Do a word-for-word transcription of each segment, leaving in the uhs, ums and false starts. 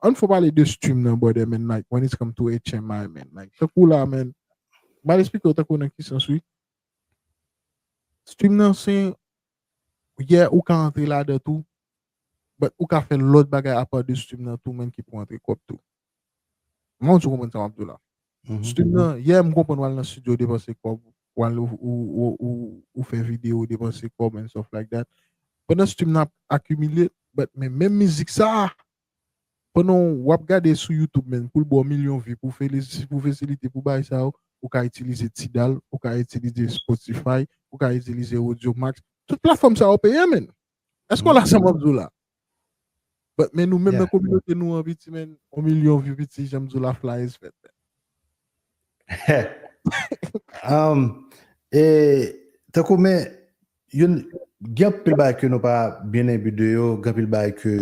ann fò pale de stream nan, brother, man, like, when it come to H M I, man, like, tankou la, man, m al eksplike w tankou nan ki sans, wi. Stream nan, se, yeah, ou ka antre ladan tou, but ou ka fè lòt bagay apa de stream nan tou, man, ki pou antre kòb tou. Mwen, ou konprann sa m ap di w la. Stream nan, yeah, m konprann w al nan studio, depanse kòb, w al ou, ou, ou, ou, ou fè videyo, depanse kòb and stuff like that. Pandan stream nan ap akimile, but men menm mizik sa, pandan w ap gade sou YouTube, man, pou l ba w milyon vi, pou feli-, pou fasilite, pou bagay sa yo, ou ka itilize Tidal, ou ka itilize Spotify, ou ka itilize Audiomack. Tout platfòm sa yo peye, man. Èske w la sa m ap di w la? But, men nou menm nan kominote nou an, piti, men, yon milyon vi, piti, jan m di w la, fly is fèt. Um, e, tankou, men, youn, gen anpil bagay ke nou pa byen enbi de yo, gen anpil bagay ke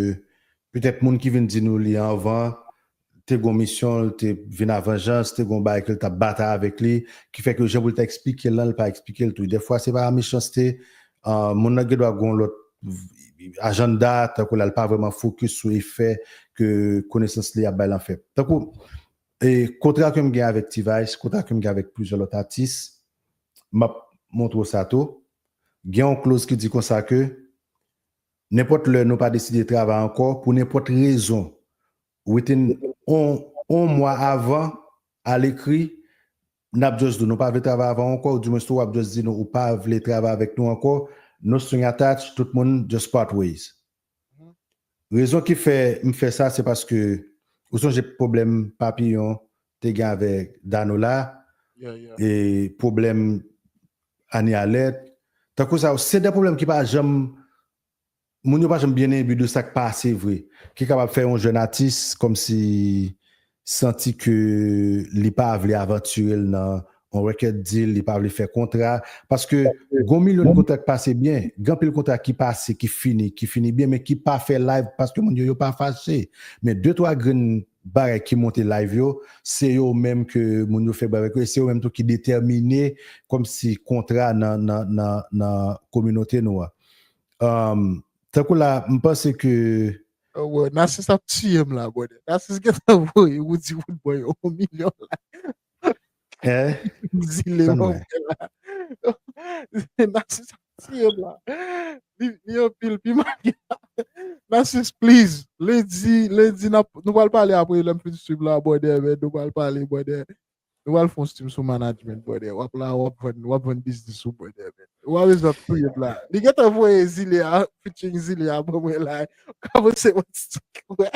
petèt moun ki vin di nou li anvan, te gon misyon, l te vin a vanjans, te gon bagay ke l t ap batay avèk li, ki fè ke jan pou l ta eksplike l lan, l pa eksplike l tou. Dèfwa, se pa mechanste, uh, moun nan gen dwa gon lòt ajanda, tankou la, l pa vrèman fokis sou efè ke konesans li ap bay lan fè. Tankou, e, kontra ke m gen avèk T-Vice, kontra ke m gen avèk plizyè lòt atis, m ap montre w sa tou. Gen yon kloz ki di konsa ke nenpòt lè nou pa deside travay ankò, pou nenpòt rezon, within on, on mwa avan, alekri, n ap just di w nou pa vle travay avè w ankò, oudimwens tou w ap just di nou ou pa vle travay avèk nou ankò, no string attached, tout moun just part ways. Rezon ki fè m fè sa, se paske ou sonje pwoblèm Papiyon te gen avèk Danola, e pwoblèm Annie Alerte. Tankou sa yo, se de pwoblèm ki pa janm, moun yo pa janm byen enbi de sa k pase vre, ki kapab fè yon jèn atis kòmsi santi ke li pa vle avantire l nan yon record deal, li pa vle fè kontra, paske gon milyon kontra k pase byen, gen anpil kontra ki pase, ki fini, ki fini byen, men ki pa fè live paske moun yo, yo pa fache. Men de twa grenn bagay ki monte live yo, se yo menm ke moun yo fè bagay avèk yo, e se yo menm tou ki detèmine kòmsi kontra nan, nan, nan, nan kominote nou an. Um, tankou la, m panse ke Oh, bro, Narcisse ap tiye m la, brother. Narcisse gentan voye Roody Roodboy yon milyon la. Hein? Zile, mon frè la. Narcisse ap tiye m la. Li, li anpil, pi mal gen la. Narcisse, please. Lendi, lendi, n ap, nou pral pale apre, lè m fin stream la, brother, men nou pral pale, brother. Nou pral fè yon stream sou management, brother. W ap la, w ap vann, w ap vann biznis ou, brother, man. Ou pa bezwen ap touye m la. Li gentan voye Zile a, featuring Zile a, ban mwen la. Kòmanse yon ti wè.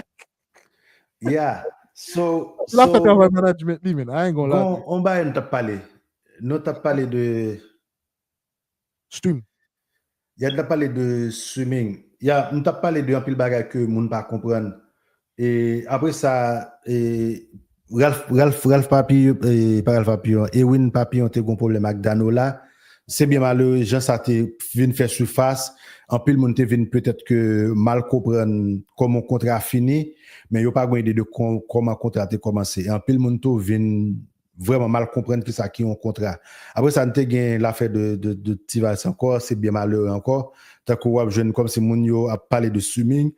Yeah. So, la fè travay management li, man. I ain't gonna lie. Bon, on bagay nou t ap pale. Nou t ap pale de stream. Ya, n t ap pale de streaming. Ya, m t ap pale de anpil bagay ke moun pa konprann. E apre sa, e, Ralph, Ralph, Ralph Papillon, e, pa Ralph Papillon, Ewin Papillon te gon pwoblèm ak Danola. Se byen malere, jan sa te vin fè sifas. Anpil moun te vin petèt ke mal konprann kòman kontra fini, men yo pa gon ide de kon-, kòman kontra te kòmanse. E anpil moun tou vin vrèman mal konprann kisa ki yon kontra. Apre sa, n te gen lafè de, de, de T-Vice ankò, se byen malere ankò. Tankou w ap jwenn kòmsi moun yo ap pale de streaming.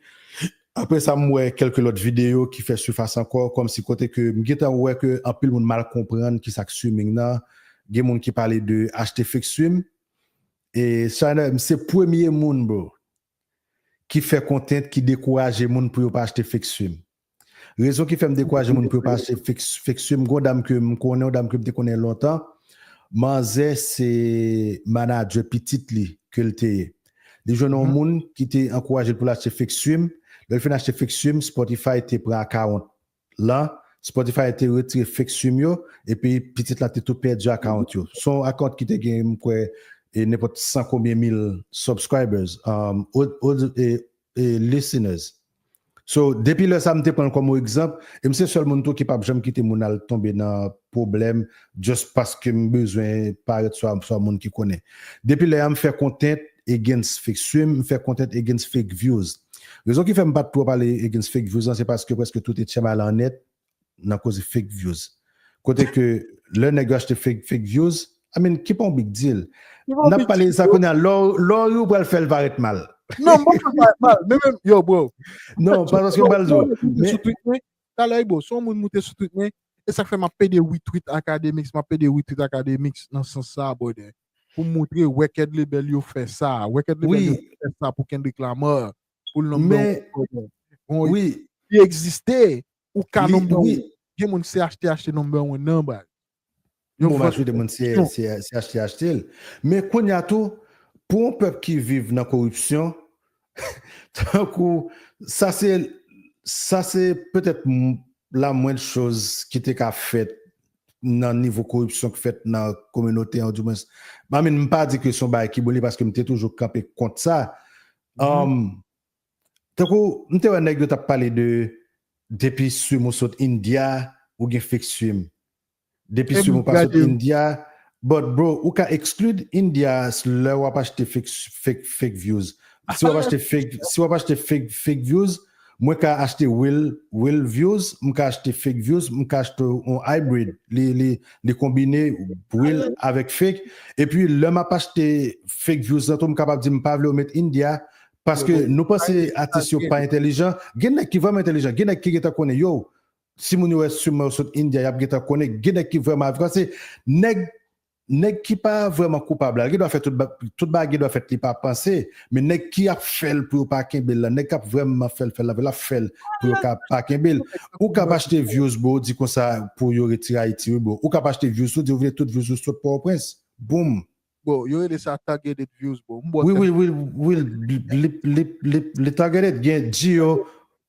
Apre sa, m wè kèlke lòt videyo ki fè sifas ankò, kòmsi kote ke m gentan wè ke anpil moun mal konprann kisa k streaming nan. Gen moun ki pale de achte fake stream. E China, m se premye moun, bro, ki fè content ki dekouraje moun pou yo pa achte fake stream. Rezon ki fè m dekouraje moun pou yo pa achte fake, fake stream, gon dam ke m konnen, yon dam ke m te konnen lontan, manzè se manager pitit li ke l te ye. Li jwenn yon moun ki te ankouraje l pou l achte fake stream. Lè l fin achte fake stream, Spotify te pran account lan, Spotify te retire fake stream yo, epi pitit lan te tou pèdi account yo. Se yon account ki te gen, m kwè, e nenpòt san konbyen mil subscribers, um, od-, od-, e, e listeners. So, depi lè sa, m te pran l kòm yon egzanp, e m se sèl moun tou ki p ap janm kite moun al tonbe nan pwoblèm just paske m bezwen parèt swa, swa moun ki konnen. Depi lè a, m fè content against fake stream, m fè content against fake views. Rezon ki fè m pa t twò pale against fake views lan, se paske prèske tout H M I la nèt nan koze fake views. Kote ke lè nèg yo achte fake, fake views, I mean, ki pa yon big deal. N ap pale de sa kounye a, lè w, lè w ri, ou pral fè l parèt mal. Non, m pa fè sa mal. Men menm, yo, bro. Non, pa paske m pral di w. Men sou tweet mwen, talè, bro, si yon moun moute sou tweet mwen, e sa k fè m ap pede retweet Akademiks, m ap pede retweet Akademiks nan sans sa, brother. Pou m montre record label yo fè sa, record label yo fè sa pou Kendrick Lamar, pou l number one, brother. Bon, li egziste, ou ka number one. Gen moun se achte, achte number one nan, baz. Bon, majorite moun se achte, achte l. Men kounye a tou, pou yon pèp ki viv nan koripsyon, tankou, sa se, sa se petèt la mwend choz ki te ka fèt nan nivo koripsyon ki fèt nan kominote an, dimwens. I mean, m pa di ke se yon bagay ki bon li paske m te toujou kanpe kont sa. Um, tankou, m te wè nèg yo t ap pale de depi swim ou sot India, ou gen fake swim. Depi swim ou pa sot India, but bro, ou ka exclude India lè w ap achte fake, fake, fake views. Si w ap achte fake, si w ap achte fake, fake views, mwen ka achte real, real views, m ka achte fake views, m ka achte yon hybrid. Li, li, li konbine real avèk fake. Epi lè m ap achte fake views lan tou, m kapab di m pa vle w met India, paske nou panse atis yo pa entèlijan. Gen nèg ki vrèman entèlijan, gen nèg ki gentan konnen, yo, si moun yo wè swim mwen yo sot India, y ap gentan konnen, gen nèg ki vrèman avèk se nèg, nèg ki pa vrèman koupab la, li gen dwa fè tout, tout bagay, gen dwa fèt li pa panse, men nèg ki ap fè l pou yo pa kenbe l la, nèg k ap vrèman fè l, fè l la, l ap fè l pou yo ka pa kenbe l. Ou k ap achte views, bro, di konsa pou yo retire Ayiti, wi, bro. Ou k ap achte views, ou di ou vle tout views ou sot Pòtoprens. Boom. Bro, yo rele sa targeted views, bro. Wi, wi, wi, wi, li, li, li, li targeted. Gen Geo,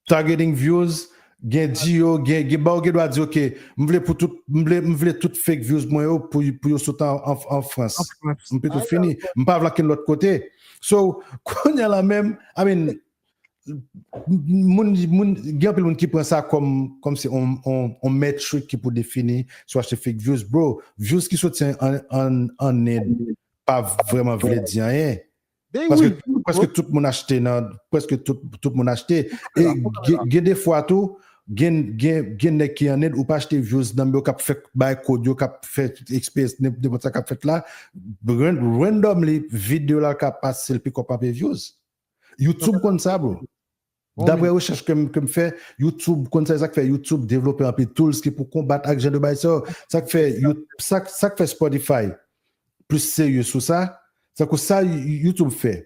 targeting views, gen Geo, gen, gen ba ou gen dwa di, ok, m vle pou tout, m vle, m vle tout fake views mwen yo pou, pou yo sot an, an, an Frans. M pito fini. M pa vle ankenn lòt kote. So, kounye a la menm, I mean, moun, moun, gen anpil moun ki pran sa kòm, kòm se on, on, on metric ki pou defini si w achte fake views. Bro, views ki soti an, an, an Inde pa vrèman vle di anyen. Paske, paske tout moun achte nan, preske tout, tout moun achte. E gen, gen de fwa tou, gen, gen, gen nèg ki an Inde, ou pa achte views nan yo k ap fè bay kòd yo, k ap fè experience, nenpòt sa k ap fèt la. Randomly, videyo la ka pase l pick up anpe views. YouTube konn sa, bro. Daprè rechèch ke m, ke m fè, YouTube konn sa, sa k fè YouTube devlope anpil tools ki pou konbat ak jan de bagay sa yo. Sa k fè, sa, sa k fè Spotify plis serye sou sa, sa kou sa YouTube fè.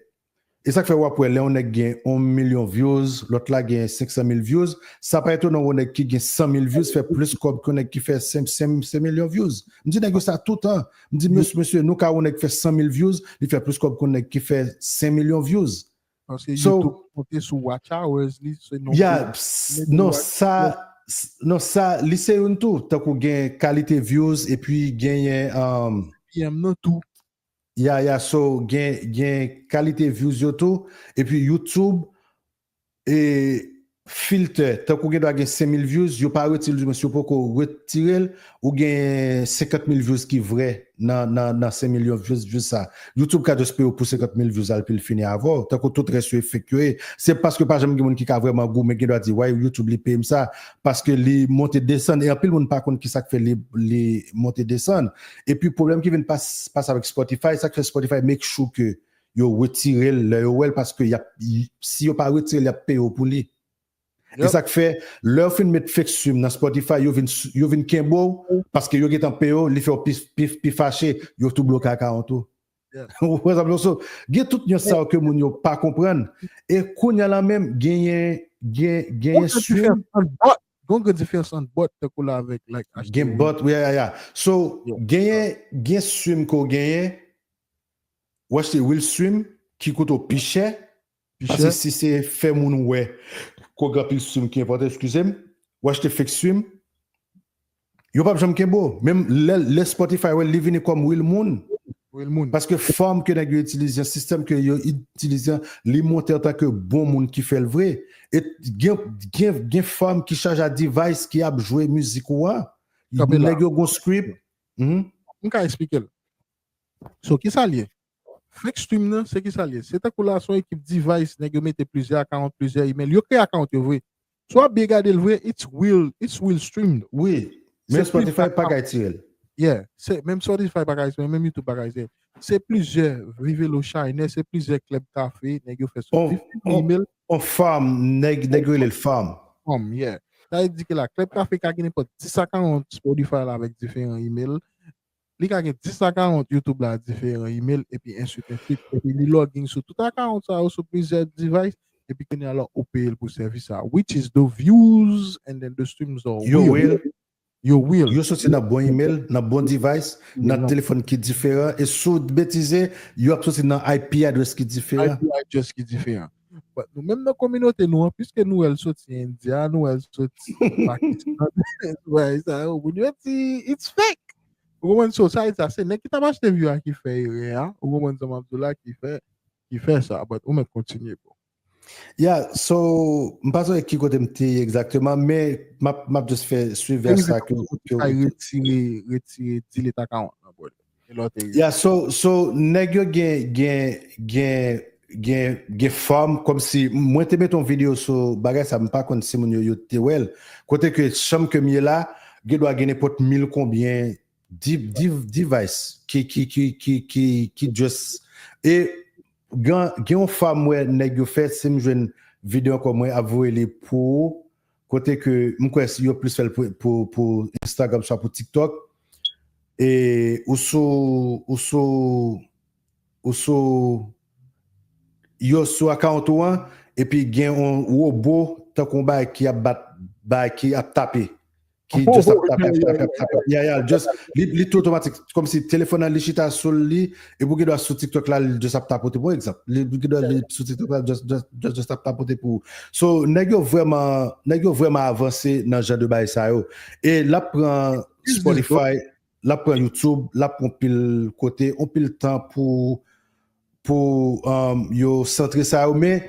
E sa k fè w ap wè lè yon nèg gen yon milyon views, lòt la gen senk san mil views, sa pa etonan yon nèg ki gen san mil views fè plis kòb ke yon nèg ki fè senk, senk, senk milyon views. M di nèg yo sa toutan. M di, mesye, mesye, nou ka wè yon nèg ki fè san mil views, li fè plis kòb ke yon nèg ki fè senk milyon views. Paske YouTube konte sou watch hours li, se non. Yeah, non, sa, non, sa, li se youn tou. Tankou gen kalite views, epi genyen um, P M nan tou. Ya, ya, so, gen, gen kalite views yo tou. Epi YouTube, e, filter, tankou gen dwa gen senk mil views, yo pa retire l, dimwens yo poko retire l, ou gen senkant mil views ki vrè nan, nan, nan senk milyon views, views sa. YouTube ka just peye w pou senkant mil views al pi l fini avè w, tankou tout rès yo e fake yo ye. Se paske pa janm gen moun ki ka vrèman goumen, gen dwa di, why YouTube li peye m sa, paske li monte desann, e anpil moun pa konn ki sa k fè li, li monte desann. Epi pwoblèm ki vin pas, pase avèk Spotify, sa k fè Spotify make sure ke yo retire l lè yo wè l, paske y ap, si yo pa retire l, y ap peye w pou li. E sa k fè, lè yo fin met fake stream nan Spotify, yo vin, yo vin kenbe w, paske yo gentan peye w, li fè w pi, pi, pi fache, yo tou bloke akawont ou. Ou wè sa m di w? So, gen tout nyans sa yo ke moun yo pa konprann. E kounye a la menm, genyen, gen, genyen stream. Gon grenn diferans ant bot tankou la avèk like achte. Gen bot, wi, ya, ya. So, genyen, gen stream ke w genyen, w achte real stream ki koute w pi chè. Paske si se fè moun wè ke w gen anpil stream ki enpòtan, eskize m, w achte fake stream, yo p ap janm kenbe w. Menm lè, lè Spotify wè l, li vini kòm real moun. Paske fòm ke nèg yo itilize an, sistèm ke yo itilize an, li monte antanke bon moun ki fè l vre. E gen, gen, gen fòm ki chaje a device ki ap jwe mizik ou an. Nèg yo gon script. M ka eksplike l. So, ki sa l ye? Fake stream nan, se ki sa l ye? Se tankou la, se yon ekip device, nèg yo mete plizyè account, plizyè email. Yo kreye account yo vre. Si w ap byen gade l vre, it's real, it's real streamed. Wi, men Spotify pa ka retire l. Yeah, se, menm Spotify pa ka retire l, menm YouTube pa ka retire l. se plizyè, Vivelo Shiner, se plizyè club café, nèg yo fè sou diferan email. On farm, nèg yo rele l farm. Farm, yeah. Sa vle di ke la, club café ka gen nenpòt dis a karant Spotify la avèk diferan email. Li ka gen dis a karant YouTube la diferan email, epi ensuite, ensuite. Epi li logging sou tout a karant sa yo sou plizyè device, epi kounye a la ou peye l pou sèvis sa. Which is the views and then the streams are yo real. Yo real. Yo soti nan bon email, nan bon device, nan telefòn ki diferan, e si w betize, yo ap soti nan I P address ki diferan. I P address ki diferan. But nou menm nan kominote nou an, piske nou wè l soti India, nou wè l soti Pakistan, wè sa yo, moun yo di it's fake. Ou konprann? So sa, sa se nèg ki t ap achte view a ki fè erè a. Ou konprann sa m ap di w la, ki fè ki fè sa. But ou mèt kontinye, bro. Yeah, so m pa sonje ki kote m te ye egzakteman, men m ap m ap just fè swiv vè sa ke ke retire retire delete account nan, bro. Yeah, so so nèg yo gen gen gen gen gen farm, kòmsi mwen te mete yon videyo sou bagay sa, m pa konn si moun yo yo te wè l, kote ke chanm ke m ye la gen dwa gen nenpòt mil konbyen device ki ki ki ki ki ki just e gen gen yon farm wè nèg yo fè, si m jwenn videyo ankò mwen ap voye li pou ou, kote ke m kwè yo plis fè l pou pou Instagram swa pou TikTok. E ou sou ou sou ou sou yo sou account ou an, epi gen yon wobo tankou yon bagay ki ap bat, bagay ki ap tape, ki just ap tape, ap tape, ap tape. Yeah, yeah, just li li tou otomatik, kòmsi telefòn nan li chita sou li, epi ou gen dwa sou TikTok la, li just ap tapote, pou egzanp, li ou gen dwa li sou TikTok la, just just just ap tapote pou ou. So nèg yo vrèman nèg yo vrèman avanse nan jan de bagay sa yo. E l ap pran Spotify, l ap pran YouTube, l ap pran pil kote, on pil tan pou pou um, yo santre sa yo, men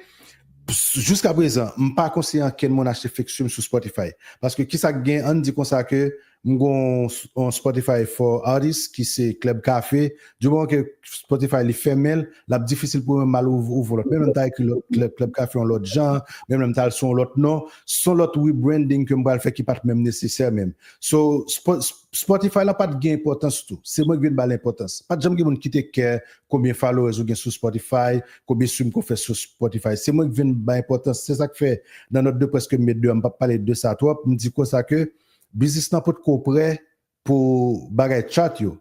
jiska prezan m pa konseye ankenn moun achte fake stream sou Spotify, paske kisa k gen, ann di konsa ke m gon on Spotify for artist ki se Club Café, di moman ke Spotify li fèmen l, l ap difisil pou mwen mal ouvri yon lòt, menm lè m ta ekri lòt Club Café yon lòt jan, menm lè m ta al sou yon lòt non, se yon lòt rebranding ke m pral fè ki pa t menm nesesè menm. So Spotify la pa t gen enpòtans tou, se mwen ki vin ba l enpòtans. Pa t janm gen moun ki te kè konbyen followers ou gen sou Spotify, konbyen stream ke w fè sou Spotify. Se mwen ki vin ba enpòtans. Se sa k fè nan nòt de près ke m met deyò, m p ap pale de sa twòp, m di konsa ke biznis lan potko prè pou bagay chart yo.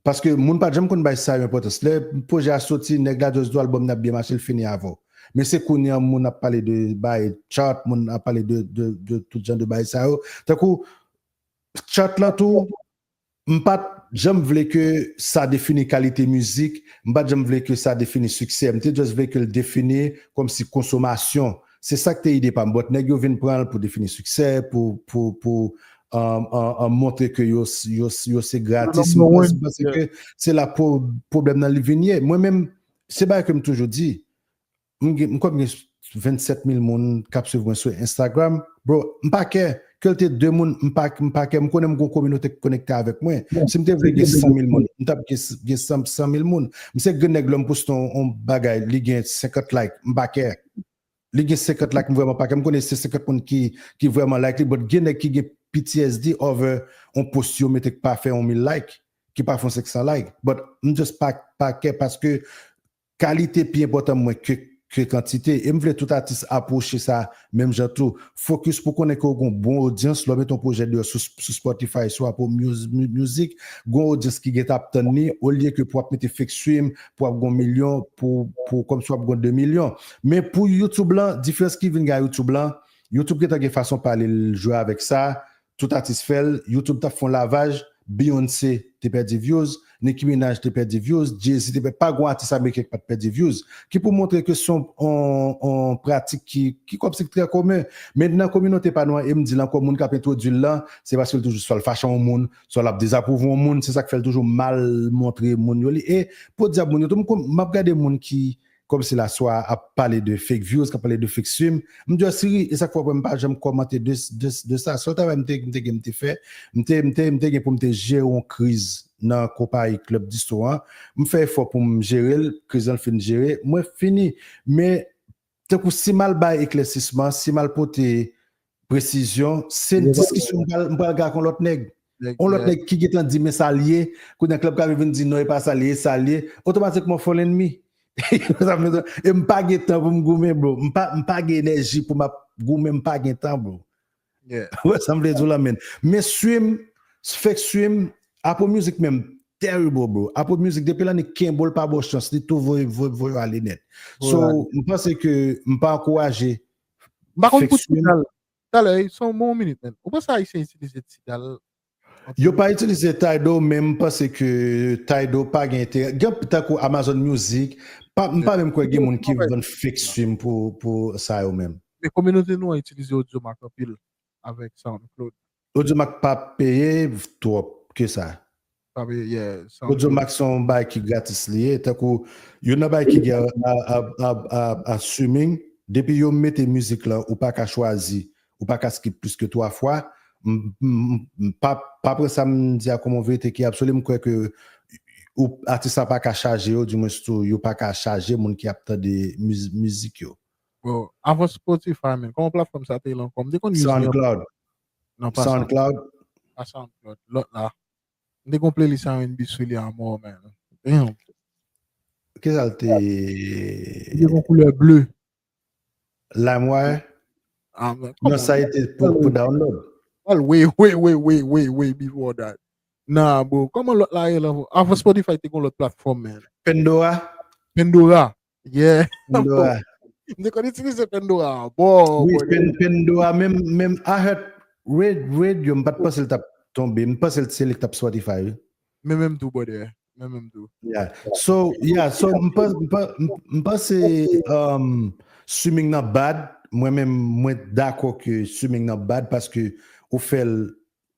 Paske moun pa t janm konn bay sa yo enpòtans. Lè pwojè a soti, nèg la just di w album nan ap byen mache, l fini avè w. Men se kounye a moun ap pale de bay chart, moun ap pale de de de tout jan de bay sa yo. Tankou chart lan tou, m pa t janm vle ke sa defini kalite mizik, m pa t janm vle ke sa defini siksè. M te just vle ke l defini kòmsi konsomasyon. Se sa k te ide pa m. But nèg yo vin pran l pou defini siksè, pou pou pou um, um, um, montre ke yo yo yo se gratis. M panse ke se la pwoblèm nan li vin ye. Mwen menm, se bagay ke m toujou di. M gen m kwè m gen vennsèt mil moun k ap swiv mwen sou Instagram. Bro, m pa kè ke l te de moun, m pa m pa kè, m konnen m gon kominote k konekte avèk mwen. Si m te vle gen san mil moun, m t ap gen gen san san mil moun. M se grenn nèg lè m poste yon bagay, li gen senkant like, m pa kè. Li gen senkant like, m vrèman pa kè. M konnen se senkant moun ki ki vrèman like li, but gen nèg ki gen P T S D over yon post yo mete k pa fè yon mil like, ki pa fè yon senk san like. But m just pa pa kè paske kalite pi enpòtan mwen ke ke kantite. E m vle tout atis apwoche sa menm jan tou. Focus pou konnen ke w gon bon odyans lè w mete yon pwojè deyò sou sou Spotify, sou Apple Music, gon odyans ki gentan ap tann li, olye ke pou w ap mete fake stream, pou w ap gon milyon, pou pou kòmsi w ap gon de milyon. Men pou YouTube lan, diferans ki vin gen a YouTube lan, YouTube gentan gen fason pa li l jwe avèk sa, tout atis fè l, YouTube t ap fè yon lavaj, Beyoncé te pèdi views, Nicki Minaj te pèdi views, Jay-Z te pèdi, pa gon atis ameriken ki pa t pèdi views. Ki pou montre ke se yon on, on pratik ki ki kòmsi trè komen. Men nan kominote pa nou an, e m di l ankò, moun k ap entwodui l lan, se paske l toujou swa l fache yon moun, swa l ap dezapwouve yon moun, se sa k fè l toujou mal montre moun yo li. E podyab moun yo tou, m ap gade moun ki kòmsi la swa ap pale de fake views, k ap pale de fake stream. M just ri, e sa k fè w wè m pa janm kòmante de, de, de sa. Sèl travay m te, m te gen, m te fè, m te, m te, m te gen pou m te jere yon kriz nan konpayi Club Distro an. M fè efò pou m jere l, kriz lan fin jere, mwen fini. Men, tankou si m al bay eklèsisman, si m al pote presizyon, se diskisyon m pral, m pral gen ak yon lòt nèg. On lòt nèg ki gentan di men sa l ye, kounye a Club Cavill vin di non, e pa sa l ye, e sa l ye, otomatikman fè w lènmi. E m pa gen tan pou m goumen, bro. M pa, m pa gen enèji pou m ap goumen, m pa gen tan, bro. Ou wè sa m vle di w la, men. Men swim, fake swim, Apple Music menm, terrible, bro. Apple Music, depi l annik kenbe l pa ba w chans, li tou voye, voye, voye w ale nèt. So, m panse ke m pa ankouraje. M pa konn pou Tidal. Talè, se yon bon minit, men. Ou panse Ayisyen itilize Tidal? Yo pa itilize Tidal, men m panse ke Tidal pa gen enterè. Gen tankou Amazon Music, pa, m pa menm kwè gen moun ki vann fake swim pou, pou sa yo menm. Men kominote nou an itilize Audiomack anpil avèk SoundCloud. Audiomack pa peye twòp ke sa. Pa peye, yeah. Audiomack se yon bagay ki gratis li ye. Tankou, youn nan bagay ki gen a, a, a, a, a streaming, depi yo mete mizik la, ou pa ka chwazi, ou pa ka skip plis ke twa fwa. M, m, m, m pa, pa pran sa m di a kòm yon verite ki absoli, m kwè ke ou, atis la pa ka chaje yo, dimwens tou, yo pa ka chaje moun ki ap tande miz-, mizik yo. Bon, avan Spotify, men, kòman platfòm sa te ye ankò? M te konn use li anpil. SoundCloud. Non, pa SoundCloud. Pa SoundCloud. Lòt la. M te gon playlist R and B sou li a mò, man. Damn. Kisa l te? Li te gon koulè ble. LimeWire? Ah, men, non, sa e te pou, pou download. Well, way, way, way, way, way, way before that. Nah, bro. Kòman lòt la ye la? Avan Spotify te gon lòt platfòm, man. Pandora? Pandora. Yeah. Pandora. M te konn itilize Pandora. Bon, wi, Pandora menm, menm I heart radio, m pa t panse l t ap tonbe. M panse l se li k t ap Spotify, wi. Men menm tou, brother. Men menm tou. Yeah. So, yeah, so, m pa, m pa, m, m panse, um, streaming nan bad. Mwen menm, mwen dakò ke streaming nan bad paske ou fè l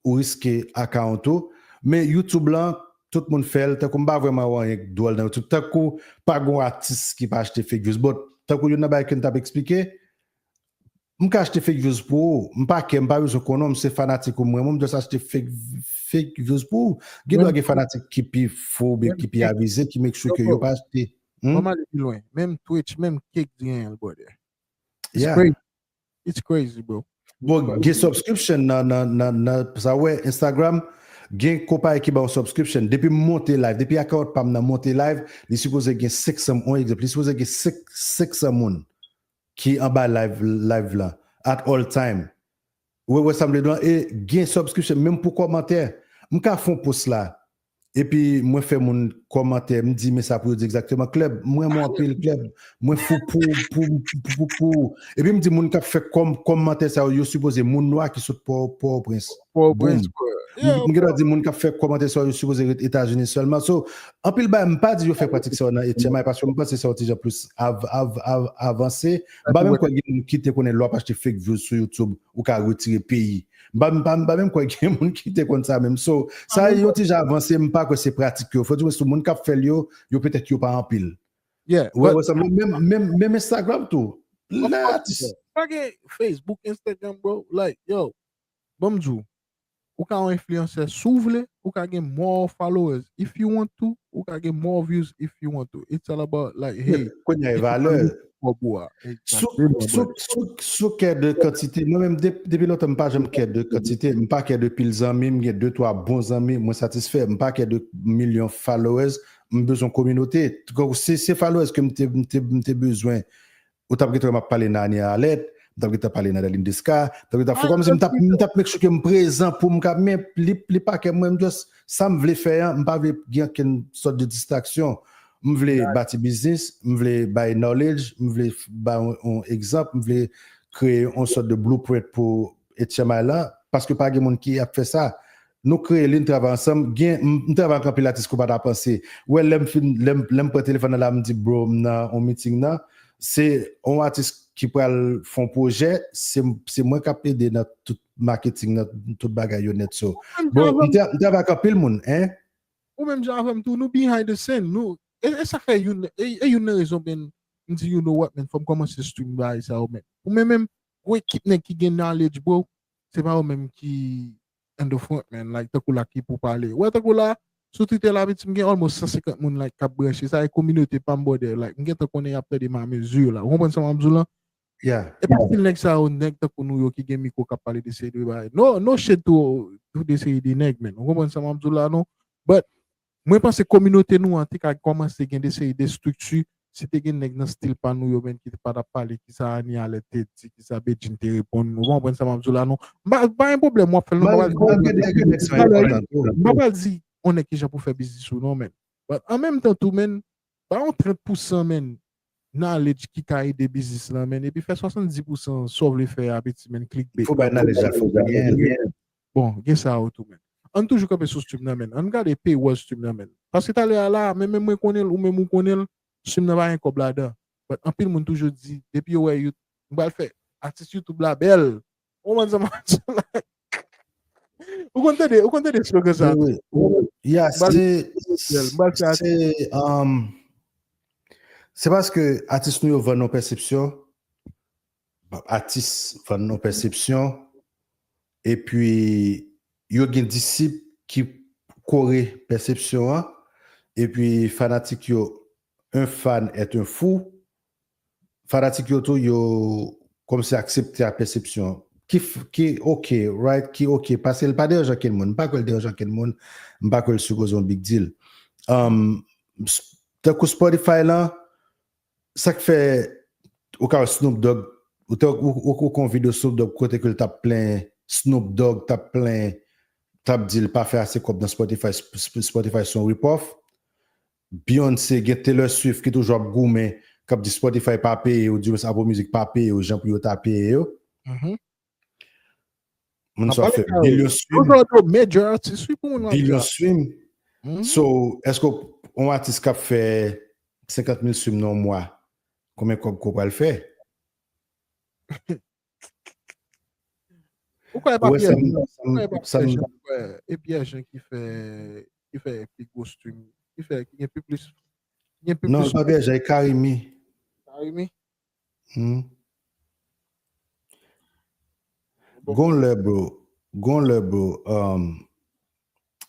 ou riske account ou. Men YouTube lan, tout moun fè l, tankou m pa vrèman wè anyen dwòl nan YouTube. Tankou pa gon atis ki pa achte fake views. But, tankou youn nan bagay ke m t ap eksplike, m ka achte fake views pou ou. M pa kè, m pa bezwen konnen w, m se fanatik ou, mwen, mwen, m just achte fake, fake views pou ou. Gen dwa gen fanatik ki pi fou, oubyen ki pi avize, ki make sure ke yo pa achte. Hmm? Mwen ale pi lwen. Menm Twitch, menm Kick di anyen, brother. It's crazy. It's crazy, bro. Bon, gen subscription nan, nan, nan, nan, sa wè, Instagram, gen konpayi ki ba w subscription. Depi m monte live, depi account pa m nan monte live, li sipoze gen senk san, on egzanp, li sipoze gen senk, senk san moun ki anba live, live lan, at all time. Ou wè, wè sa m vle di w lan, e gen subscription, menm pou kòmantè. M ka fè yon post la, epi mwen fè moun kòmantè, m di men sa pou yo di egzakteman, Club, m renmen w anpil, Club, mwen fou pou, pou, pou, pou, pou. Epi m di moun k ap fè kòm-, kòmantè sa yo, yo sipoze moun nwa ki sot Pò-, Pòtoprens. Pòtoprens, m gen dwa di moun k ap fè kòmantè sa yo, yo sipoze ret Etazini sèlman. So, anpil bagay, m pa di yo fè pratik sa yo nan H M I, paske m panse se yon ti jan plis av-, av-, av-, avanse. M pa menm kwè gen moun ki te konnen lè w ap achte fake views sou YouTube, ou ka retire peyi. M pa, m pa, m pa menm kwè gen moun ki te konn sa menm. So, sa yon ti jan avanse, m pa kwè se pratik yo. Fò di mwen, sou moun k ap fè l yo, yo petèt yo pa anpil. Yeah, wè, wè, sa menm, menm, menm Instagram tou. Lè atis. Pa gen Facebook, Instagram, bro. Like, yo, ban m di w, ou ka yon enfliyansè si w vle, ou ka gen more followers if you want to, ou ka gen more views if you want to. It's all about, like, hey, kounye a e valè. Sou, sou, sou, sou kè de kantite, mwen menm, de-, depi lontan, m pa janm kè de kantite, m pa kè de pil zanmi, m gen de, twa bon zanmi, mwen satisfè, m pa kè de milyon followers, m bezwen kominote. Donk, se, se followers ke m te, m te, m te bezwen. Ou t ap gentan wè m ap pale nan Anie Arlette, m t ap gentan pale nan Darline Desca, m t ap gentan fè kòmsi m t ap, m t ap make sure ke m prezan pou m ka, men li, li pa kè mwen, m just, sa m vle fè an, m pa vle gen okenn sòt de distraksyon. M vle bati biznis, m vle bay knowledge, m vle f-, bay yon, yon egzanp, m vle kreye yon sòt de blueprint pou H M I lan, paske pa gen moun ki ap fè sa. Nou kreye li, n travay ansanm. Gen, m, m travay ak anpil atis ke w pa ta panse. Ou wè, lè m fin, lè m, lè m pran telefòn nan la, m di, bro, m nan yon meeting nan, se yon atis ki pral fè yon pwojè, se, se mwen k ap ede nan tout marketing, nan tout bagay yo nèt. So, bon, m tra-, m travay ak anpil moun, en. Ou menm jan avè m tou, nou behind the scene, nou, e, e sa fè youn, e, e youn nan rezon, men, m di, you know what, men, fò m kòmanse stream bagay sa yo, men. Ou menm, menm, gwo ekip nèg ki gen knowledge, bro, se pa yo menm ki in the front, man, like, tankou la ki pou pale. Wè, tankou la, sou Twitter la, piti, m gen almost san senkant moun, like, k ap branche. Sa e kominote pa m, brother, like, m gentan konnen y ap tande ma mezi la. Ou konprann sa m ap di w lan? Yeah. E pa stil nèg sa yo, nèg tankou nou yo ki gen mikwo k ap pale de seri de bagay. No, no shade to, to de seri de nèg, men. Ou konprann sa m ap di w la, non? But, mwen panse kominote nou an te ka kòmanse gen de seri de estrikti si te gen nèg nan stil pa nou yo, men, ki pa t ap pale, ki sa Annie Alerte te di, ki sa Bedjine te reponn. Ou konprann sa m ap di w la, non? M pa, pa gen pwoblèm, w ap fè l, non, m pa pral di, m pa pral di yon nèg ki jan pou fè biznis ou, non, men. But an menm tan tou, men, ba yon trant pousan, men, knowledge ki ka ede biznis lan, men, epi fè swasanndis pousan sa w vle fè a, piti, men, clickbait. Fò bay knowledge la, fò bay. Bon, gen sa yo tou, men. Ann toujou kanpe sou stream nan, men. Ann gade paywall stream nan, men. Paske talè a la, men, menm mwen konnen l, ou menm ou konnen l, stream nan pa gen kòb ladan. But anpil moun toujou di, depi yo wè You-, m pral fè atis YouTube la bèl. Ou konprann sa m ap di w la? Ou konn tande, ou konn tande slogan sa? Wi, wi. Ya, M pral se, bèl, m pral fè atis. se, um, se paske atis nou yo vann yon pèsepsyon, atis vann yon pèsepsyon, epi yo gen disip ki kore pèsepsyon an, epi fanatik yo, un fan est un fou, fanatik yo tou, yo kòmsi aksepte a pèsepsyon. Ki, f- ki oke, right? Ki oke. Paske l pa deranj ankenn moun. M pa kwè l deranj ankenn moun. M pa kwè l sipoze yon big deal. Um, s- tankou Spotify lan, sa k fè ou ka wè Snoop Dogg, ou te ou, ou, ou kon videyo Snoop Dogg kote ke l t ap plen, Snoop Dogg t ap plen, t ap di l pa fè ase kòb nan Spotify, Sp- Sp- Spotify se yon rip-off. Beyoncé, gen Taylor Swift ki toujou ap goumen, k ap di Spotify pa peye yo, di Apple Music pa peye yo, jan pou yo ta peye yo. Mhm. Moun N ap sa pale fè sa, milyon wi. stream. Yo fè yo milyon atis, wi, pou moun ap Bilyon di. Stream. Mhm. So, èske yon atis k ap fè senkant mil stream nan yon mwa, konbyen kòb ke w pral fè? Ou kwè e pa Ou wè Pierre sa m- Jean, sa ou m- kwè e pa sa m- Pierre Jean, ou kwè e Pierre Jean ki fè, ki fè pi gwo stream, ki fè, ki gen pi plis, ki gen pi Non, plis pa Pierre Jean, e Carimi. Carimi? Hmm. Bon. Gon lè, bro. Gon lè, bro. Um,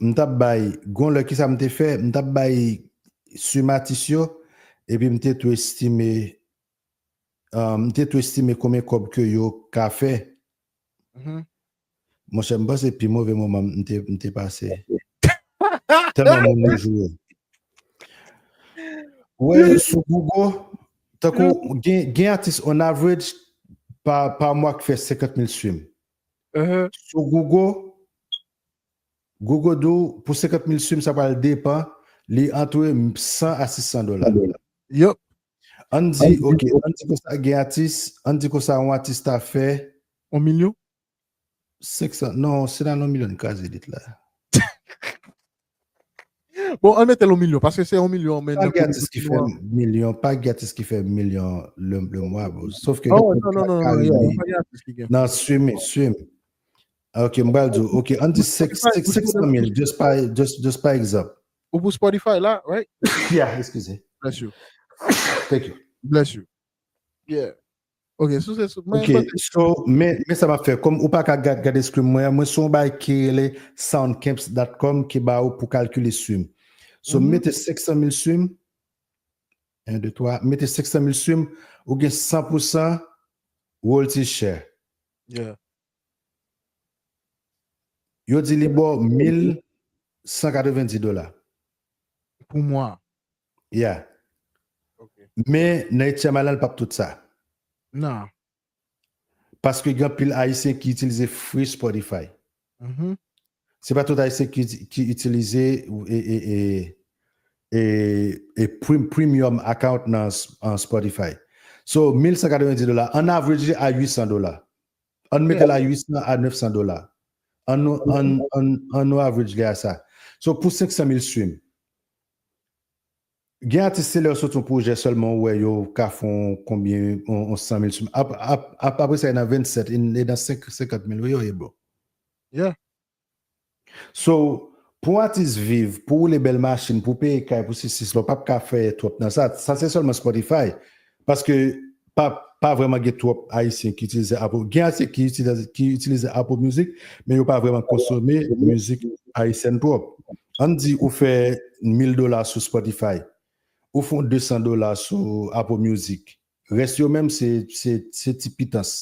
m t ap bay, gon lè ki sa m te fè, m t ap bay stream atis yo, epi m te tou estime, um, m te tou estime konbyen kòb ke yo ka fè. Mhm. Monchè, m panse pi move moman m te, m te pase. Tèlman moun yo joure. Wè, sou Google, tankou gen, gen atis on average pa, pa mwa k fè senkant mil stream. Mhm. Sou Google, Google di w, pou senkant mil stream, sa pral depan, li antre san a sis san dola. Yup. Ann di, ok, ann di konsa gen atis, ann di konsa yon atis ta fè On milyon? senk san, non, se nan yon milyon kraze lit la. Bon, ann mete l on milyon, paske se on milyon, men Pa nan gen kote atis ki nou fè an. milyon, pa gen atis ki fè milyon le, le mwa, bro. Sof ke Oh, gen non, non, non, non, Carimi, yeah, pa gen atis ki gen. Nan streaming, stream. Ok, m pral di w, ok, ann di Spotify, senk san mil, just pa, just, just pa egzanp. Ou pou Spotify la, right? Yeah, eskize. Bless you. Thank you. Bless you. Yeah. Ok, so se sou, men, Ok, so, men, men sa m ap fè. Kòm ou pa ka gad, gade stream mwen, mwen se yon bagay ki rele soundcamps dot com ki ba ou pou kalkile stream. So, m mete senk san mil stream, en, de, twa, m mete senk san mil stream, ou gen san pou san royalty share. Yeah. Yo di li ba w mil san katrevenndis dola. Pou mwa. Yeah. Ok. Men nan H M I lan, l p ap tout sa. Non. Paske gen anpil Ayisyen ki itilize free Spotify. Mhm. Se pa tout Ayisyen ki, ki itilize e, e, e, e, e prim-, premium account nan s- an Spotify. So, mil san katrevenndis dola. An average, li a uit san dola. Ann mete l a uit san a nèf san dola. An nou, an, an, an nou average li a sa. So, pou senk san mil stream, gen atis se lè yo soti yon pwojè sèlman ou wè yo ka fè yon konbyen, yon, yon san mil stream. Ap, ap, ap, apre sa, e nan vennsèt, e nan senk, senkant mil, wi, yo ye, bro. Yeah. So, pou yon atis viv, pou woule bèl machin, pou peye kay, pou sesi, sela, w p ap ka fè twòp nan sa. Sa se sèlman Spotify. Paske pa, pa vrèman gen twòp Ayisyen ki itilize Apple. Gen Ayisyen ki itilize, ki itilize Apple Music, men yo pa vrèman konsome mizik ayisyèn twòp. Ann di ou fè mil dola sou Spotify, ou fè de san dola sou Apple Music. Rès yo menm, se, se, se ti pitans.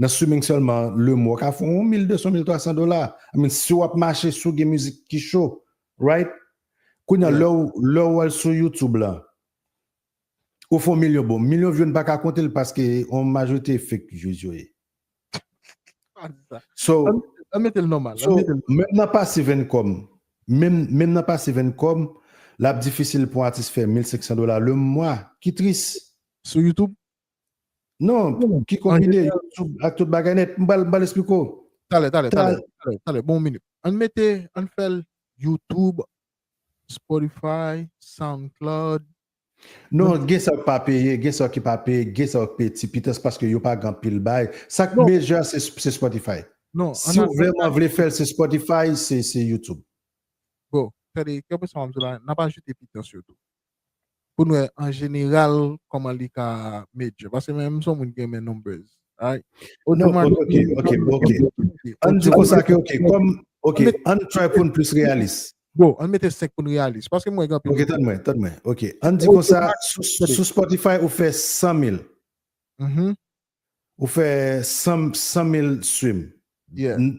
Nan streaming sèlman, le mwa, w ka fè yon mil de san, mil twa san dola. I mean, si w ap mache, si w gen mizik ki cho, right? Kounye a, lè w, lè w al sou YouTube la, ou fè yon milyon, bon, milyon view n pa ka konte l paske yon majorite fake views yo ye. So, An mete l nòmal. So, menm nan pasive income, menm, menm nan pasive income, l ap difisil pou yon atis fè mil senk san dola le mwa, ki tris. Sou YouTube? Non, ki konbine YouTube ak tout bagay nèt. M pral, m pral esplike w. Talè, talè, talè, talè, talè, bon minit. An mete, an fè l YouTube, Spotify, SoundCloud. Non, gen sa k pa peye, gen sa ki pa peye, gen sa k peye ti pitans paske yo pa gen anpil bay. Sa k mejè se, se Spotify. Non, si w vrèman vle fè l, se Spotify, se, se YouTube. Bon, tande, kèlkeswa m di la, n ap ajoute pitans yo tou. Pou n wè, an jeneral, kòman li ka mejè. Paske mwen menm, m se yon moun ki renmen numbers. Right? Non, ok, ok, ok. An di konsa ke, ok, kòm, ok, an try pou n plis reyalis. Bon, an mete senk pou n reyalis. Paske mwen gen anpil. Ok, tann mwen, tann mwen. Ok, an di konsa, sou, sou Spotify, ou fè san mil. Ou fè san, san mil stream.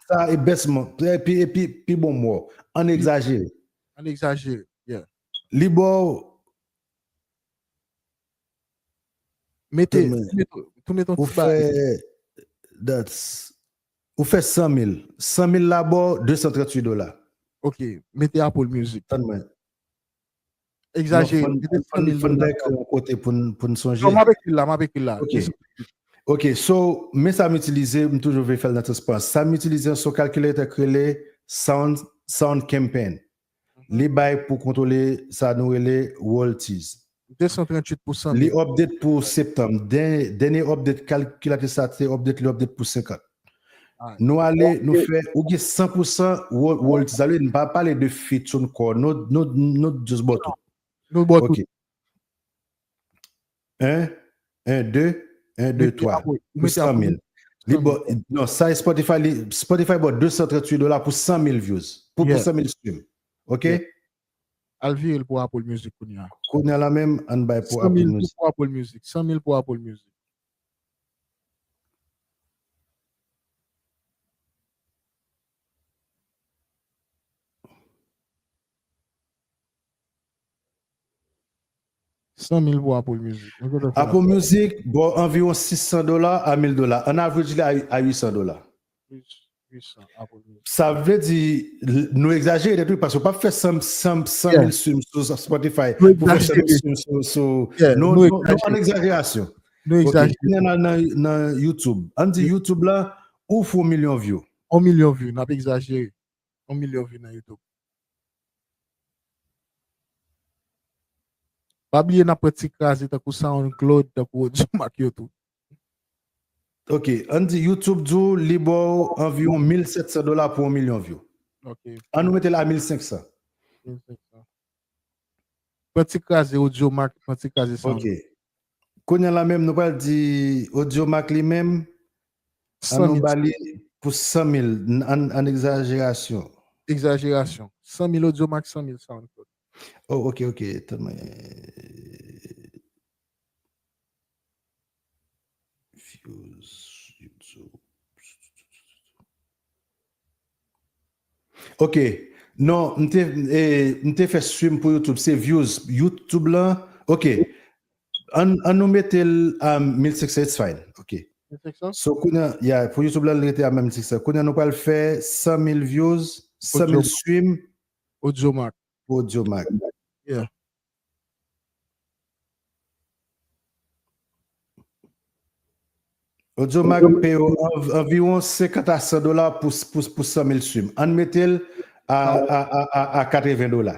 Sa e bèsman, epi, epi, pi bon mò. An egzajere. An egzajere, yeah. Li ba w Mete, tou mete yon ti bagay. That's, ou fè san mil. San mil la ba w de san tranntuit dola. Ok, mete Apple Music. Tann mwen. Egzajere, mete san mil dola. Fò n bay kre yon kote pou n, pou n sonje. Non, m ap ekri l la, m ap ekri l la. Ok. Ok, so, men sa m itilize, m toujou vle fè l nan transparans. Sa m itilize an se yon kalkilatè k rele Sound, Sound Campaign. Li bay pou kontwole sa nou rele royalties. De san tranntuit pou san mil. Li update pou septanm. Dènye update, kalkilatris sa te update, li update pou senkant. Nou ale, nou fè, ou gen san pou san royalties. Sa vle di, n pa pale de feature ankò. Nou, nou, nou just ba w tout. Nou ba w tout. En, en, de, en, de, twa. Pou san mil. Li ba w, non, sa e Spotify, li, Spotify ba w de san tranntuit dola pou san mil views. Pou, pou san mil stream. Ok? Al vire l pou Apple Music kounye a. Kounye a la menm, ann bay pou Apple Music. San mil pou Apple Music. San mil pou Apple Music. San mil pou Apple Music. Apple Music, bon, anviwon sis san dola a mil dola. An average, li a, a uit san dola. Sa vle di, nou egzajere tèt wi, paske w p ap fè san, san, san mil stream sou Spotify pou fè san mil stream sou, sou, nou, nou an egzajasyon. Nou egzajere. Nan, nan, nan YouTube. Ann di YouTube la, ou fè yon milyon view. Yon milyon view, n ap egzajere. Yon milyon view nan YouTube. Pa bliye n ap pran ti kraze tankou SoundCloud, tankou Audiomack yo tou. Ok, ann di YouTube di w li ba w anviwon mil sèt san dola pou yon milyon view. Ok. Ann nou mete l a mil senk san. Mil senk san. Pran ti kraze Audiomack, pran ti kraze SoundCloud. Ok. Kounye a la menm, nou pral di Audiomack li menm, ann nou ba li pou san mil, an, an egzajerasyon. Egzajerasyon. San mil Audiomack, san mil SoundCloud. Oh, ok, ok. Tann mwen. Views, YouTube. Ok. Non, m te, eh, m te fè stream pou YouTube. Se views. YouTube la. Ok. Ann, ann nou mete l a mil senk san, it's fine. Ok. Mil senk san? So, kounye a, yeah, pou YouTube la, l rete a mil senk san. Kounye a, nou pral fè san mil views, san mil stream. Audiomack. Pou Audiomack. Yeah. Audiomack peye w anv-, anviwon senkant a san dola pou, pou, pou san mil stream. Ann mete l a, a, a, a, a katreven dola.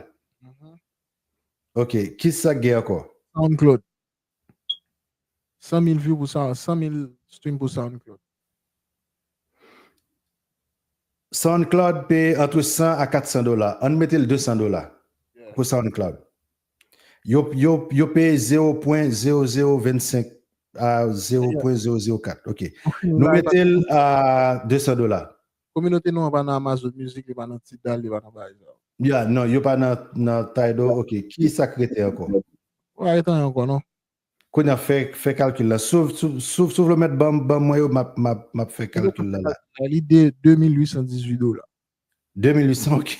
Ok, ki sa k gen ankò? SoundCloud. San mil view pou Sound, san mil stream pou SoundCloud. SoundCloud peye antre san a kat san dola. Ann mete l de san dola pou SoundCloud. Yo, yo, yo peye zewo pwen zewo zewo vennsenk a zewo pwen zewo zewo kat. Ok. Nou mete l a de san dola. Kominote nou an pa nan Amazon Music, li pa nan Tidal, li pa nan bagay sa yo. Ya, non, yo pa nan, nan Tidal. Ok. Ki sa k rete ankò? Pa rete anyen ankò, non. Kounye a fè, fè kalkil la. Si w, si w, si w, si w vle mèt ban, ban mwen yo, m ap, m ap, m ap fè kalkil la, la. Li de deux mille huit cent dix-huit dola. Deux mille huit cents, ok.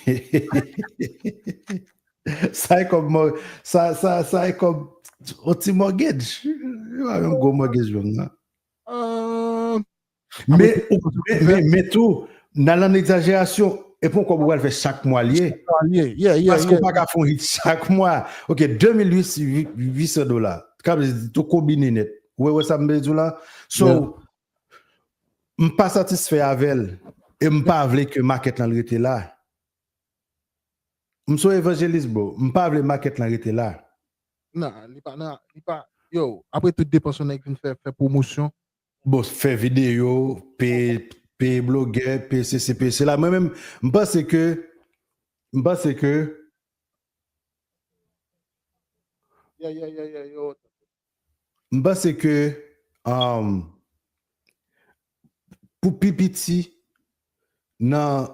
Sa e kòb mò-, sa, sa, sa e kòb yon ti mortgage. Li pa yon gwo mortgage menm, non. Euh, Men, men, men, men tou, nan nan egzajerasyon, e pa yon kòb ou pral fè chak mwa li ye. yeah, yeah, yeah, Paske ou yeah. Pa ka fè yon hit chak mwa. Ok, deux mille huit cents dola. Ka vle di tou konbine nèt. Ou wè, wè sa m vle di w la? So, Yeah. M pa satisfè avè l. E m pa vle ke makèt lan rete la. M se yon evanjelis, bro. M pa vle makèt lan rete la. Non, li pa, non, li pa. Yo, apre tout depans yon nèg vin fè, fè pwomosyon. Bon, fè videyo, peye, peye blogè, peye sesi, peye sela. Mwen menm, m panse ke, m panse ke Yeah, yeah, yeah, yeah, yo. M panse ke, um, pou pi piti, nan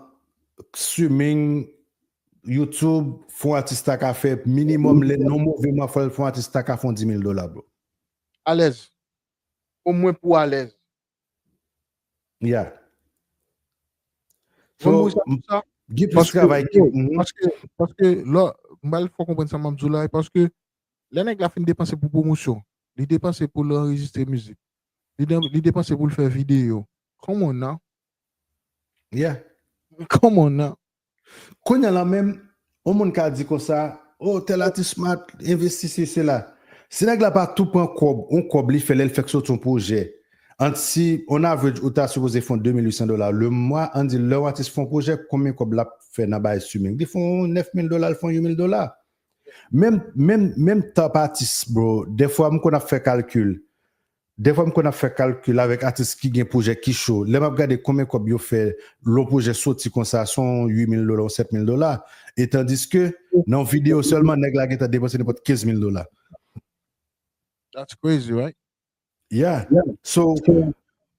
streaming, YouTube, fè yon atis ta ka fè minimòm lè nan move mwa, fò l fè yon atis ta ka fè yon dis mil dola, bro. Alèz. Omwen pou alèz. Yeah. Mwen So, mwen sa, sa, gen plis paske, travay ki. yo, paske, paske lè, m pral fè w konprann sa m ap di w la, e paske lè nèg la fin depanse pou pwomosyon, li depanse pou l anrejistre mizik, li, de, li depanse pou l fè videyo. Come on now. Yeah. Come on now. Kounye a la menm, yon moun ka di konsa, oh, tèl atis smart, envesti sesi sela. Si nèg la pa tou pran kòb, yon kòb li fè lè l fèk soti yon pwojè. An si, on average, ou ta sipoze fè yon deux mille huit cents dola le mwa, an di lè yon atis fè yon pwojè, konbyen kòb l ap fè nan bay streaming? Li fè yon nèf mil dola, li fè yon uit mil dola. Menm, menm, menm top atis, bro. Dèfwa m konn ap fè kalkil. Dèfwa m konn ap fè kalkil avèk atis ki gen pwojè ki cho. Lè m ap gade konbyen kòb yo fè lè yon pwojè soti konsa, se yon uit mil dola, yon sèt mil dola. E tandiske nan yon videyo sèlman, nèg la gentan depanse nenpòt kenz mil dola. That's crazy, right? Yeah. So,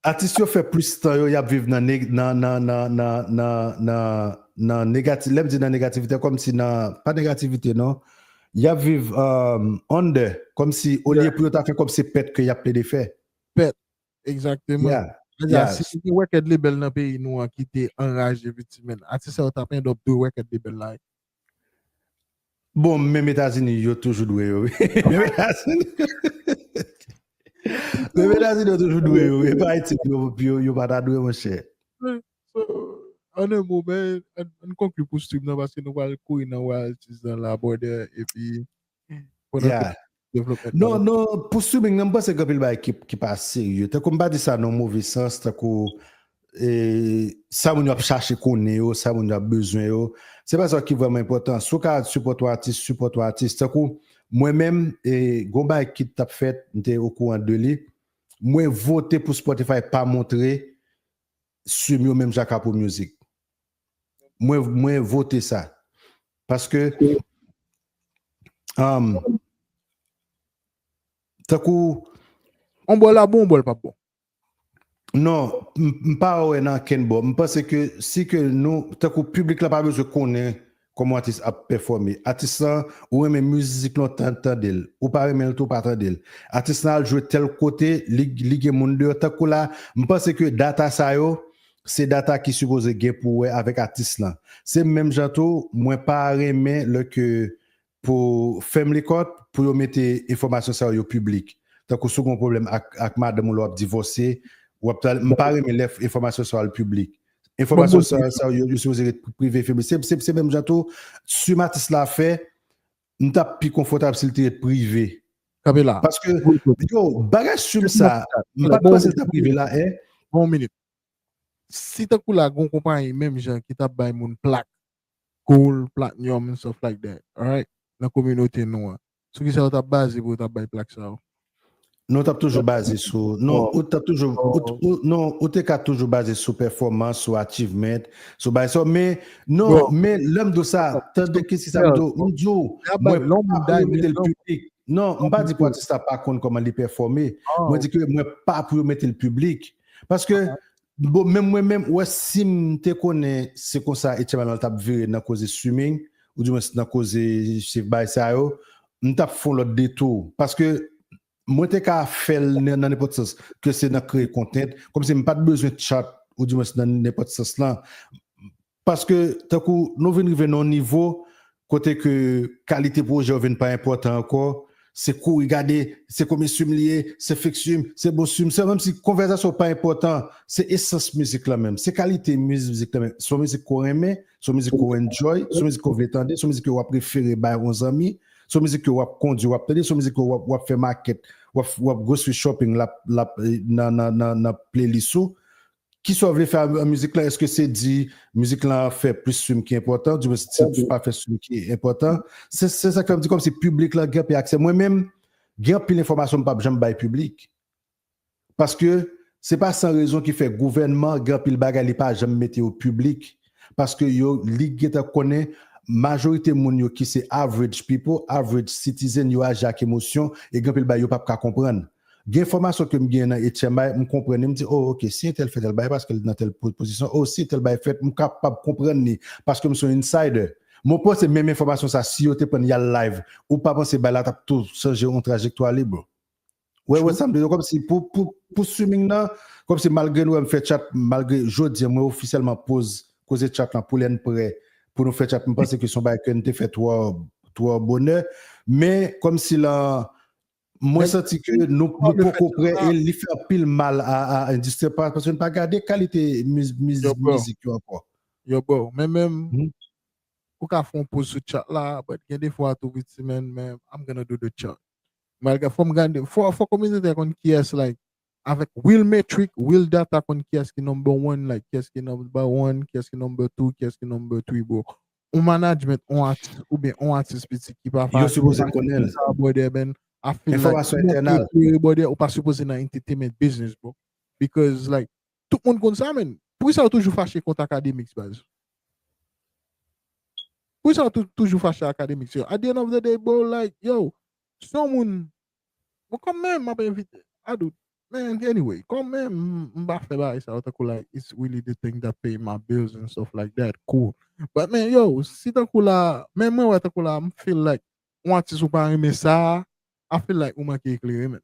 atis yo fè plis tan yo, y ap viv nan neg-, nan, nan, nan, nan, nan, nan, nan negatif. Lè m di nan negativite, kòmsi nan, pa negativite, non. Y ap viv, um, under, kòmsi olye pou yo ta fè kòb se pèt ke y ap plede fè. Pèt, egzakteman. Yeah. Mwen di, si te gen record label nan peyi nou an ki te anraje, viktim, men atis sa yo t ap end up dwe record label la. Bon, menm Etazini, yo toujou dwe yo. Menm Etazini. Menm Etazini, yo toujou dwe yo. E pa Ayiti, yo, yo, yo pa ta dwe, monchè. So, an en mo, men, ann, ann konkli pou stream nan, paske nou pral kouri nan royalties nan la, brother, epi pandan Yeah. development Non, nan. Non, pou streaming nan, m panse gen anpil bagay ki, ki pa serye. Tankou m pa di sa nan move sans, tankou, e, sa moun yo ap chache konnen yo, sa moun yo ap bezwen yo. Se pa sa ki vrèman enpòtan. Si w ka sipòte yon atis, sipòte yon atis. Tankou, mwen menm, e, gon bagay ki t ap fèt, m te okouran de li. Mwen vote pou Spotify pa montre stream yo menm jan ak Apple Music. Mwen, mwen vote sa. Paske, um, tankou, On bò la bon, on bò l pa bon. Non, m, m pa wè nan kenn bò. M panse ke si ke nou, tankou piblik la pa bezwen konnen kòman atis ap pèfòme. Atis lan, ou renmen mizik lontan, tande l. Ou pa renmen l tou, pa tande l. Atis lan al jwe tèl kote, li, li gen moun deyò. Tankou la, m panse ke data sa yo, se data ki sipoze gen pou wè avèk atis lan. Se menm jan tou, mwen pa renmen lè ke pou Family Court, pou yo mete enfòmasyon sa yo piblik. Tankou si w gen yon pwoblèm ak, ak madanm ou lè w ap divòse, w ap tal, m pa renmen lè enfòmasyon sa yo al piblik. Enfòmasyon sa, sa yo, yo sipoze ret prive, family. Se, se, se menm jan tou, si atis la fè, m t ap pi konfòtab si l te ret prive. Kanpe la. Paske, yo, bagay stream sa, m pa t panse l t ap rive la, en. Bon minit. Si tankou la, gon konpayi menm jan ki t ap bay moun plak, gold, platinum, and stuff like that, alright? Nan kominote nou an. Sou ki sa yo t ap baze pou yo t ap bay plak sa yo? Non, t ap toujou baze sou, non, ou t ap toujou, ou, ou, non, ou te ka toujou baze sou pèfòmans, sou achievement, sou bagay sa. Men, non, men lè m di w sa, tande ki sa m di w, m di w, mwen pa pou yo mete l piblik. Non, m pa di pou atis la pa konn kòman li pèfòme. Mwen di ke mwen pa pou yo mete l piblik. Paske, bon, menm mwen menm, wè, si m te konnen se konsa Etye Malal t ap vire nan koze streaming, oudimwen nan koze chif bagay sa yo, m t ap fè yon lòt detou. Paske, mwen te ka fè l nan, nan nenpòt sans, ke se nan kreye content, kòmsi m pa t bezwen chart, ou di mwens nan nenpòt sans lan. Paske, tankou nou vin rive nan yon nivo, kote ke kalite pwojè yo vin pa enpòtan ankò, se kouri gade, se konbyen swim li ye, se fake swim, se bon swim, se menm si konvèsasyon pa enpòtan, se esans mizik la menm, se kalite mizik la menm, se yon mizik ke w renmen, se yon mizik ke w enjoy, se yon mizik ke w vle tande, se yon mizik ke w ap refere bay yon zanmi, se yon mizik ke w ap kondwi, w ap tande, se yon mizik ke w ap, w ap fè makèt, w ap, w ap grocery shopping, l ap, l ap, eh, nan, nan, nan, nan playlist ou. Kisa w vle fè a, a mizik la? Èske se di mizik la fè plis swim ki enpòtan? Di mwen si, si pa fè swim ki enpòtan. Se, se sa k fè m di kòmsi piblik la gen anpil aksè. Mwen menm, gen anpil enfòmasyon m p ap janm bay piblik. Paske se pa san rezon ki fè gouvènman gen anpil bagay li pa janm mete yo piblik. Paske yo, li gentan konnen majorite moun yo ki se average people, average citizen, yo aji ak emosyon e gen anpil bagay yo p ap ka konprann. Gen enfòmasyon ke m gen nan H M I, m konprann li, m di, oh, ok, si entèl fè tèl bagay, paske l nan tèl po-, pozisyon, oh, si tèl bagay fèt, m kapab konprann li, paske m se yon insider. Mwen panse menm enfòmasyon sa, si yo te pran l y al live, ou pa panse bagay la t ap tou chanje yon trajektwa li, bro? Wè, wè, sa m te di, kòmsi pou, pou, pou streaming nan, kòmsi malgre nou wè m fè chat, malgre jodi a, mwen ofisyèlman poz koze chat lan pou lè n prè, pou nou fè chat, m panse ke se yon bagay ke n te fè twò, twò bonè, men kòmsi lan, mwen santi ke nou, nou poko prè e li fè anpil mal a, a endistri a, pa-, paske n pa gade kalite miz-, miz-, mizik yo ankò. Yo, bro, men menm, ou ka fè yon poz sou chat la, but gen de fwa tou, piti, men, men, I'm gonna do the chat. Malgre, fò m gade, fò, fò kominote a konn kiyès, like, avèk Will Metric, Will Data konn kiyès ki number one, like, kiyès ki number one, kiyès ki number two, kiyès ki number three, bro. On management, on atis, oubyen on atis piti ki pa fasil. Yo sipoze konnen l. Sa, brother, man, I feel like, enfòmasyon entènal, brother, ou pa sipoze nan entertainment business, bro. Because, like, tout moun konn sa, man. Poukisa yo toujou fache kont Akademix, baz? Poukisa yo tou-, toujou fache Akademix, yo? At the end of the day, bro, like, yo, se yon moun, bon, kanmenm, m ap envite, I do, man, anyway, kanmenm, m, m pa fè bagay sa yo tankou, like, it's really the thing that pay my bills and stuff like that, cool. But, man, yo, si tankou la, men mwen wè tankou la, m feel like, yon atis ou pa renmen sa, I feel like ou manke eklere, man.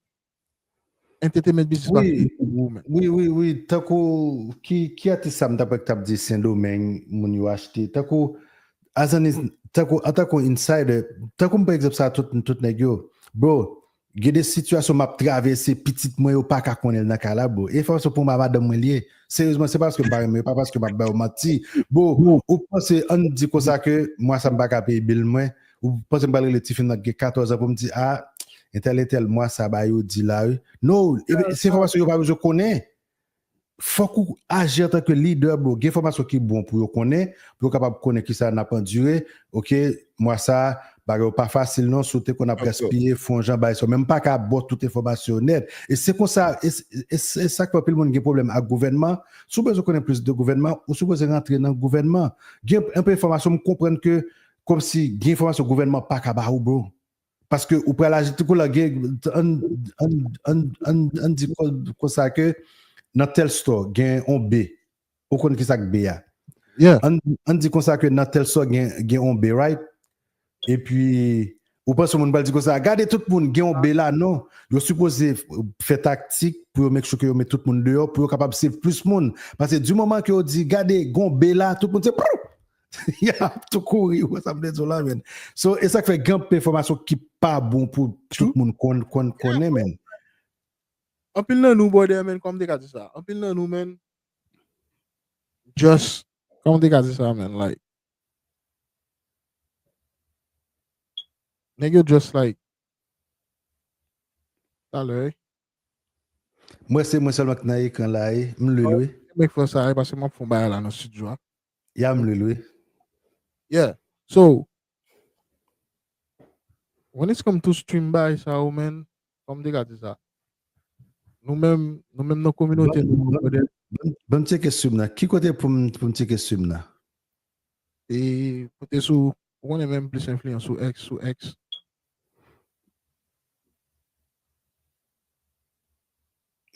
Entertainment business pa fini pou ou, man. Wi, wi, wi. Tankou, ki, ki atis sa m t ap wè k t ap di Sendomeng, moun yo achte. Tankou, Azannis, tankou, antanke yon insider, tankou m pran egzanp sa, tout, tout nèg yo. Bro, gen de sitiyasyon m ap travèse, pitit mwen yo pa ka konnen l nan kay la, bro. E enfòmasyon pou mwen, madanm mwen li ye. Seryezman, se pa paske m pa renmen yo, pa paske m ap ba yo manti. Bro, ou panse, ann di konsa ke mwa sa m pa ka peye bil mwen, ou panse m pral rele tifi m nan ki gen katòz an pou m di, a, entèl, entèl, mwa sa ba yo di la, wi. No, e, se enfòmasyon yo pa bezwen konnen. Fòk ou aji antanke lidè, bro. Gen enfòmasyon ki bon pou yo konnen, pou yo kapab konnen kisa n ap andire. Ok, mwa sa, bagay yo pa fasil non, si w te konn ap gaspiye, fè yon jan bay sa. Men m pa ka ba w tout enfòmasyon yo nèt. E se konsa, e, e, e, e sa k fè anpil moun gen pwoblèm ak gouvènman. Si w bezwen konnen plis de gouvènman, ou sipoze rantre nan gouvènman. Gen anpil enfòmasyon, m konprann ke kòmsi gen enfòmasyon gouvènman pa ka ba ou, bro. Paske ou pral aji, tankou la, gen, ann, ann, ann, ann, ann di kon-, konsa ke nan tèl store, gen yon B. Ou konn kisa k B a. Yeah. Ann, ann di konsa ke nan tèl store, gen, gen yon B, right? Epi, ou panse moun pral di konsa, gade tout moun, gen yon B la, non. Yo sipoze fè taktik pou yo make sure ke yo met tout moun deyò, pou yo kapab save plis moun. Paske di moman ke yo di, gade, gen yon B la, tout moun se, y ap tou kouri, ou wè sa m vle di w la, man. So, e sa k fè gen anpil enfòmasyon ki pa bon pou tout moun konn, konn, konnen, man. Anpil nan nou, brother, man, kòman m te ka di sa? Anpil nan nou, man, just, kòman m te ka di sa, man, like, nèg yo just, like, talè, wi. Mwen, se mwen sèlman ki nan ekran la, wi. M lil, wi. Mwen fè sa, wi, paske m ap fè yon bagay la nan studio a. Ya, m lil, wi. Yeah. So, when it come to stream bay sa yo, man, kòman m te ka di sa? Nou menm, nou menm nan kominote nou, brother. Ban m, ban m tcheke stream nan. Ki kote pou m, pou m tcheke stream nan? E, kote sou, ou konnen menm plis enfliyans sou X, sou X.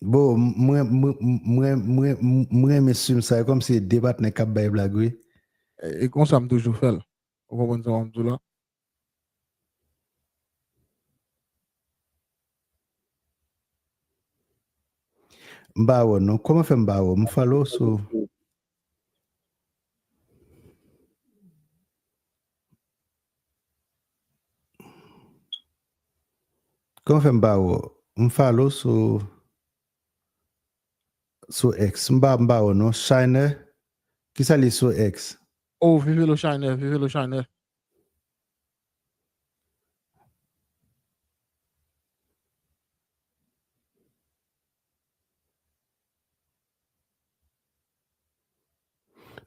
Bon, mwen, mwen, mwen, mwen, mwen renmen stream sa, e kòmsi de patnè k ap bay blag, wi. E, e konsa m toujou fè l. Ou konprann sa m ap di w la? M pa wè w non. Kòman fè m pa wè w? M follow sou. Kòman fè m pa wè w? M follow sou, sou X. M pa, m pa wè w non. Shiner. Kisa li sou X? Oh, Vivelo Shiner, Vivelo Shiner.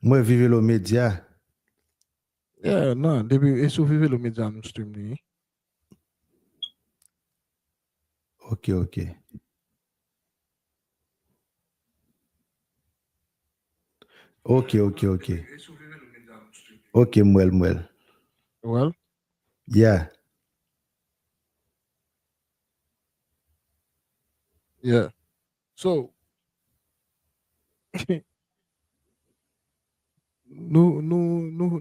Mwen Vivelo Media. Yeah, non, depi e sou Vivelo Media nou stream li. Ok, ok. Ok, ok, ok. Ok, m wè l, m wè l. Well, Yeah. Yeah. So, nou, nou, nou,